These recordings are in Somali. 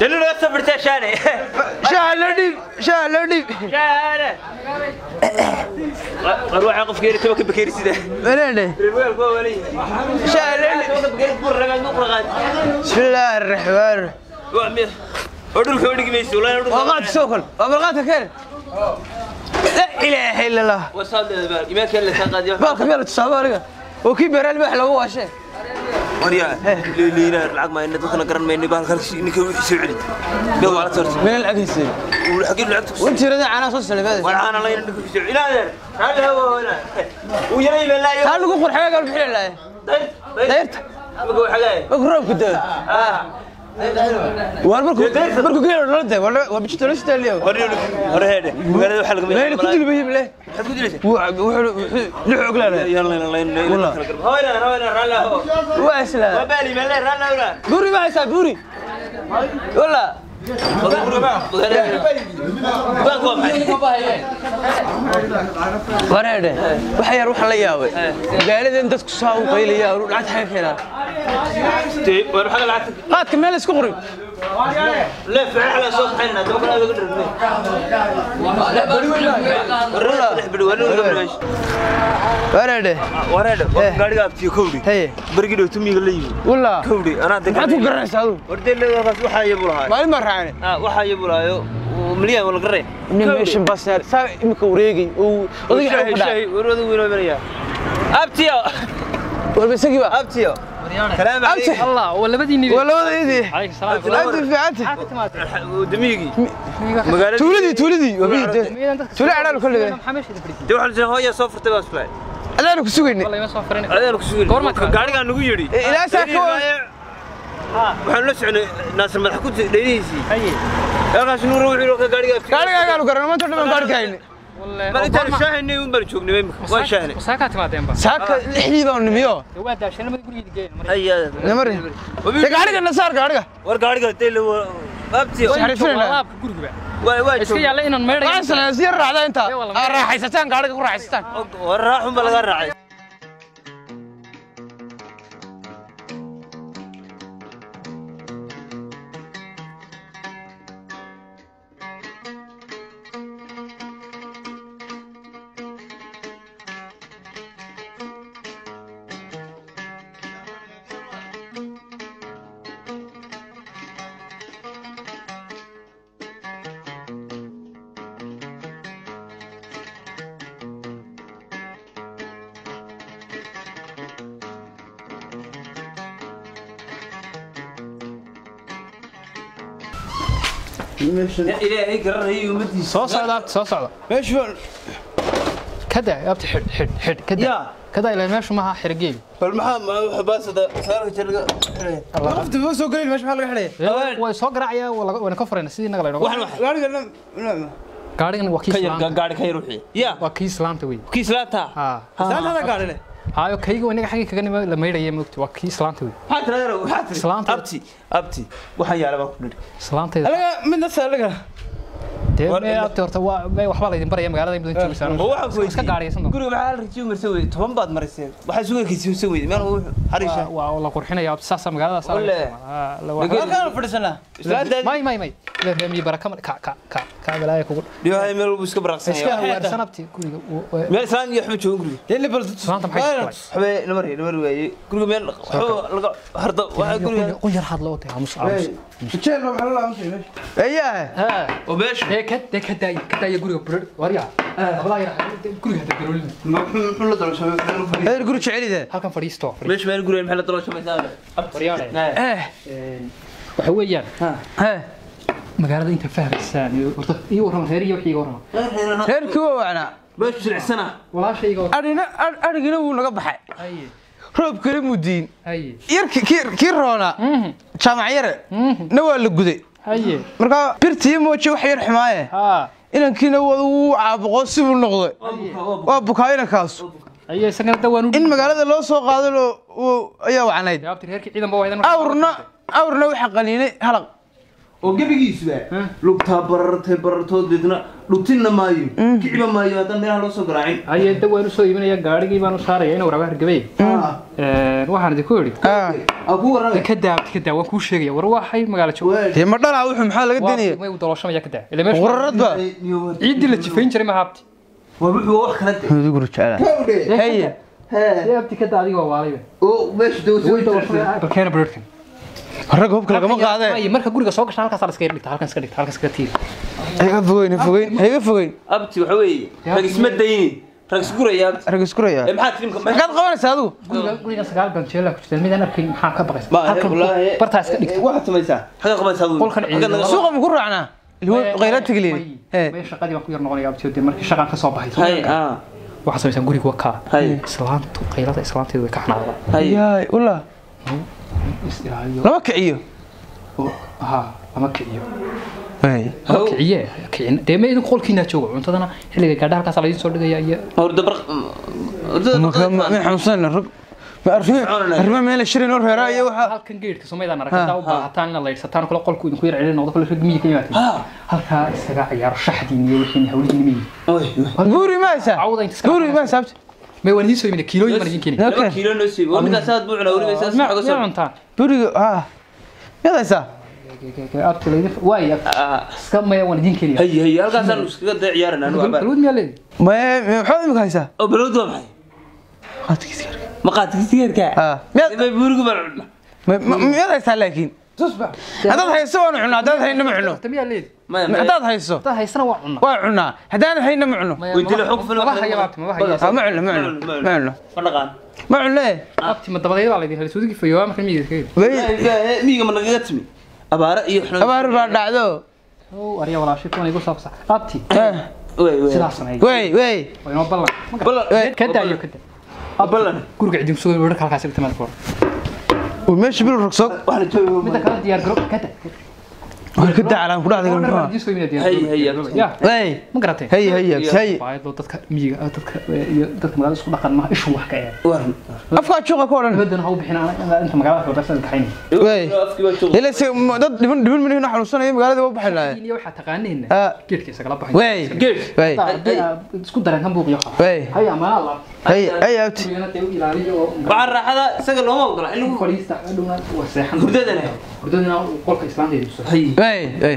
Daliil la safirta shaane. Shaah loo dhiib, shaah loo dhiib. Shaane. Ruuxa qofka yiri tobanka bakeeri sida. Maleene. Reer waa walay. Shaah loo dhiib. Tobanka bakeeri bur ragaa nuqra qaad. Bismillaahi raxmaan. Waa mid. Oo dhulka u dhigi mayso, wallahi dhulka. Waa qaad soo kal. Waa balqaadka keen. La ilaaha illa Allah. Wasaad baa imaanka la qaadiyo. Baalka meel tusaabo aniga. Oo kii beeraal wax lagu waashay. Waryaa leeliina lacag ma inna dadkana garan mayno bahalka ninka wixii soo celi. Meel waa la tartay. Meel lacag haysan. Uu xaqii lacagta ku. Intii rada caana soo salibada. War caana la inna ku soo celi. Hada hawa wala. Uu yaray meel laayo. Taa lagu qurxay gal bixin laay. Dayrta. Markuu xagay. Markuu roobku da'o. War markuu geelo dhalada day waa bijito la istaaliyo. Hore heede. Magaalada waxa laga meel ku dilbayay male. Maxaad ku dilaysaa? Wuxuu lix oglaanay. Yalla yalla yalla. Hooyna hooyna ralla ho. Waa isla. Waa bali meel ralla wala. Buuri ma haysaa buuri. Wala. Wareede waxa yar waxa la yaabay magaaladan dadku saa u qaylaya oo lacag xay keenaa war waxa lacag qaadka meel isku qorin la ficil soo xinna dadka laga dhirnay wareede wareede gaariga abtiyo kowdi barigi dhow tumiga la yimi wala kowdi ana dadka maxaad ku garanaysaa adigu wardee leedahay waxa yabu lahaa maalin ma raacnay waxa yabu lahayo milyan wala garay nin meeshan basaar saa imika wareegay oo odayga ku dhacay warwada weyn oo abtiyo war bisagi ba abtiyo كلام عليك الله ولا بدي نبي ولا بدي عليك السلام انت في عته دميقي مقالة تولدي تولدي وبيد تولي على كل دي waxa hooyo soo furtay baa isla alaanu ku sugeynay والله ma soo furin alaanu ku sugeynay gaariga nagu yiri ilaa saako waxaan la soconay naasir madax ku dheerihiisii haye halkaas nuur wuxuu ka gaariga gaariga gaariga garan maanta dhan gaariga hayne ma intaan shaahinay un baan joognay waa shaahinay saaka timaadeen ba saaka lixdii baan nimiyo waa daashay namad guriga geeyay ay namari gaariga nasaar gaariga war gaariga teel abti laabka guriga waa waa iska yaala inaan meeray aan sanasiir raacda inta raaxaysataan gaariga ku raaxaysataan war raaxun ba laga raacay ilaahay garanay ummadiisa soo socda soo socda meeshu kada abti xid xid xid kada kada ilaa meeshu ma xirgeey bal maxaa ma baasada saarka jirga qofta ma soo galin meeshu maxaa laga xidhay way soo garaacaya wana ka furayna sidii naga leeyahay gaariga gaarigan waa kii islaanta gaari ka yar wixii ya waa kii islaanta weey kii islaanta ha islaanta gaari leh hayo kayga wanaga xagii kaga nima la meeyraya moogto waa kii islaanta weey maxaa tiraahdaa waxaa tiri islaanta abti abti waxaan yaala baa ku dhiri islaanta alaga midna saalaga dee mee abti horta waa mee waxba la idin baraya magaalada in badan joogsaan waxaan ku iska gaariysan guriga maxaa la rajiyo marsan weeyay 10 baad mariseen waxa suuqa kiisii weeyay meel xariisha waa la qurxinaya abti saasa magaalada saasa la halkaan fadhisanaa islaanta may may may reemi baraka ka ka ka ka balaaya kugu dhiyo meel uu iska baraqsan iska hawaarsan abti guriga meel islaan iyo xubin joogan guriga dee bal islaanta maxay xubin lamar lamar weeyay guriga meel laga harda waxa guriga qun yar hadlo oo aamus aamus jeel ma la aamus ayaa ha oo beesha ee ka de ka daay ka daay guriga bur wariya abla yar guriga hada garoolin muxuu la daloshay heer guri jecelida halkan fadhiisto meesh meel guriga maxaa la daloshay waryaare waxa weeyaan ha magaalada inta fahmaysaan horta ii waran reer iyo wixii waran reerkii waa wacnaa meeshu silicsana walaashayga arina arigina wuu naga baxay haye roob kale mudiin haye yarki kii roona jaamac yare na waa la guday haye marka birtii mooji wax yar xumaaye ha inankiina wuu caabuqo sibuu noqday waa bukaa inankaas haye isagana dawaan in magaalada loo soo qaado ayaa wacnayd abti reerkii ciidan ba waydan awrna awrna waxa qaniinay halaq Oo gebigiisuba lugtaa barartay barartood deedna dhutinna maayo kiciba maayo haddaan meelaha loo soo garaacin. Haye da waan usoo iibinaya gaarigii baan u saaraya inuu raba hargabay. Waxaan idinku idhi aa ku warramay ka daa ka daa waan kuu sheegaya war waxay magaalo joogo. Dee ma dhalaa wuxuu maxaa laga daynaya? Way u dalooshamaya ka daa ila meesha Wararad ba. Ciidii la jifayn jiray ma haabti. Waa wuxuu wax kala de Hoodu guru jeclaa. Haye. Dee abti ka daa adiga waa waalayba. Oo meesha dawsoo Way dalooshamaya bal keena birdkan. Rag hubka lagama qaadee. Marka guriga soo gashaan halkaas la iska dhigta halkaas iska dhigta halkaas iska tiir. Iga fogeyn fogeyn iga fogeyn. Abti waxa weeye rag isma dayni rag isguraya abti. Rag iskuraya. Ee maxaa tirimka Maxaad qabanaysaa adigu? Guriga 9 banjeela ku jirta midaan arkayn maxaa ka baqaysa halkan bartaa iska dhigta. Waxaad samaysaa xaga qabanaysaa adigu Qolkan ciidan. Suuqa ma ku raacnaa? Ilmo qayraad tagliin. May shaqadii baan ku yar noqonayaa abti dee markii shaqaan ka soo baxay. Hay ah Waxaa samaysan guriga waa kaa. Hay. Islaantu qaylada islaanteedu way ka xanaaqdaa. Hay Yaay wallah. Is ilaaliyo. Lama kiciyo. Ha lama kiciyo. Hey. Lama kiciye kicin dee ma idin qolkiina joogo cuntadana xilliga gaadha halkaas la idin soo dhigaya iyo hordaba Ma xanuunsan rag. Ma arrimo meel shirin oo reeraa iyo waxa halkan geedka Soomaalidan aragtaa u baahataan in la leyrsataan kala qolku idinku yar celin noqdo kala rag miyiga ka yimaadeen halka isaga ciyaaro shaxdiin iyo wixii hawlihiin miyiga. Buuri ma haysaa? Cawda inta iska Buuri ma haysaa abti? May waan idiin soo iibinay kiilooyin baan idiin keenay. 2 kiilo noo sii oo ninkaas aad buu cunaa weliba saas Ma xaga soo cuntaan? Buuriga ha. Miyaad haysaa? Abti la idin waay iska maya waan idiin keenaya. Hay hay halkaasaan iskaga day ciyaarana anigu abaa. Balwad miyaa leedahay? Ma maxaad imika haysaa? Oo balwad waa maxay? Qaadkiisa sigaarka. Ma qaadkiisa sigaarka? Ha. Miyaad may buurigu baan cunaa. Miyaad haysaa laakiin? Tusbax. Haddaad hayso waan cunaa, haddaad hayno ma cuno. Miyaa leedahay? Haddaad hayso. Haddaad haysana waa cunaa. Waa cunaa. Haddaan hayno ma cuno. Weydiin xog filan. Ma hayo abti ma hayo. Ma cuno ma cuno ma cuno. Ma dhaqaan. Ma cuno. Abti ma dabadeed baa la idin helay suudiga fayo marka miyiga kaga. Miyiga ma nagaga timi. Abaara iyo xunun. Abaar baa dhacdo. Oo ariya walaashay kuwan igu saabsan. Abti. Way way. Sidaas sameey. Way way. Waa inoo ballan. Ballan. Ka daayo ka daa. Ballan. Guriga idin soo wararka halkaas dhigta meel kor. وماشي بالرقصات واحنا جوي midda kala diyaar garo ka daa. War ka daa calaam ku dhacday muxuu? Hay hay Way. Ma garatay? Hay hay hay. Baaydo dadka miyiga dadka iyo dadka magaalada isku dhaqan ma ishu wax ka ee. War. Afka juuqa ku oran. Badan ha u bixin ana inta magaalada ka baxsan kaxayn. Way. Ila si dad dhiman dhiman minna xanuunsanaya magaalada waa baxay lahayd. Iyo waxa taqaaneen. Geedka isaga la baxay. Way. Geed. Way. Isku dareen kan buuqiyo. Way. Hay amaana Allah. Hay hay abti. Waxaan raaxada isaga looma ogola in lagu fadhiista dhowna waa seexan. Hurdadana. Hurdadana qolka islaanteedu soo. Hay. Way way.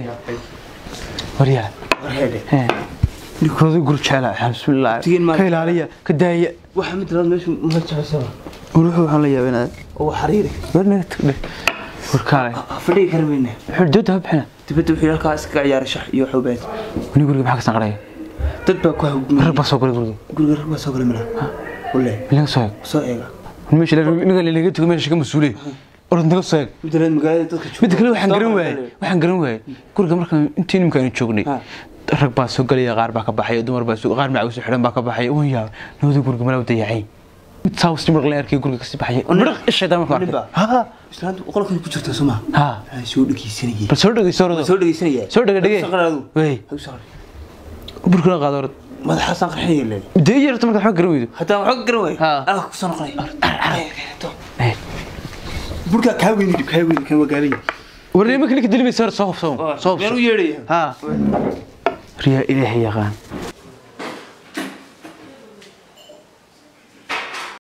Waryaa. Warheede. Ninkooda gur jeclaa bismillaah. Ka ilaaliya ka daaya. Waxa mid labaad meeshu ma jecesaba. Wuxuu waxaan la yaabay inaad oo xariir. Warna tagdhe. Warkaale. Fadhiga karmayna. Wuxuu dad habxina. Dibadda wuxuu halkaas iskaga ciyaaray shax iyo xubeed. Wani guriga maxaa ka sanqaraya? Dad baa ku hawgmay. Rag baa soo galay guriga. Guriga rag baa soo galay malaha. Wallahi. Laga soo eeg. Soo eega. Meesha ninka laga tago meesha ka masuulay. Orod naga soo eeg. Mid kale magaalada dadka jooga. Mid kale waxaan garan waayay. Waxaan garan waayay. Guriga markaan intii nimka aan joognay. Rag baa soo galay qaar baa ka baxay dumar baa soo qaar macaws xidhan baa ka baxay oo yaa nabada guriga malaw dayacay. Mid saas marka la arkay guriga ka sii baxay. Marq ishay marka arkay. Ha. Islaantu qolkan ku jirta Soomaa. Ha. Soo dhageysanayay. Bal soo dhageyso orod. Soo dhageysanayay. Soo dhagey. Way. Burkuna qaad orod. Madaxa san qarxay leeyahay. Dee yarta marka waxa garan weydo. Hatta waxa garan way. Ana ku soo noqonay. Burka ka weyn dib ka weyn kan waa gaabay. Warnimo kale ka dilmaysa soo hubso. Soo hubso. Meel u yeedhay. Ha. Riya ilaahay yaqaan.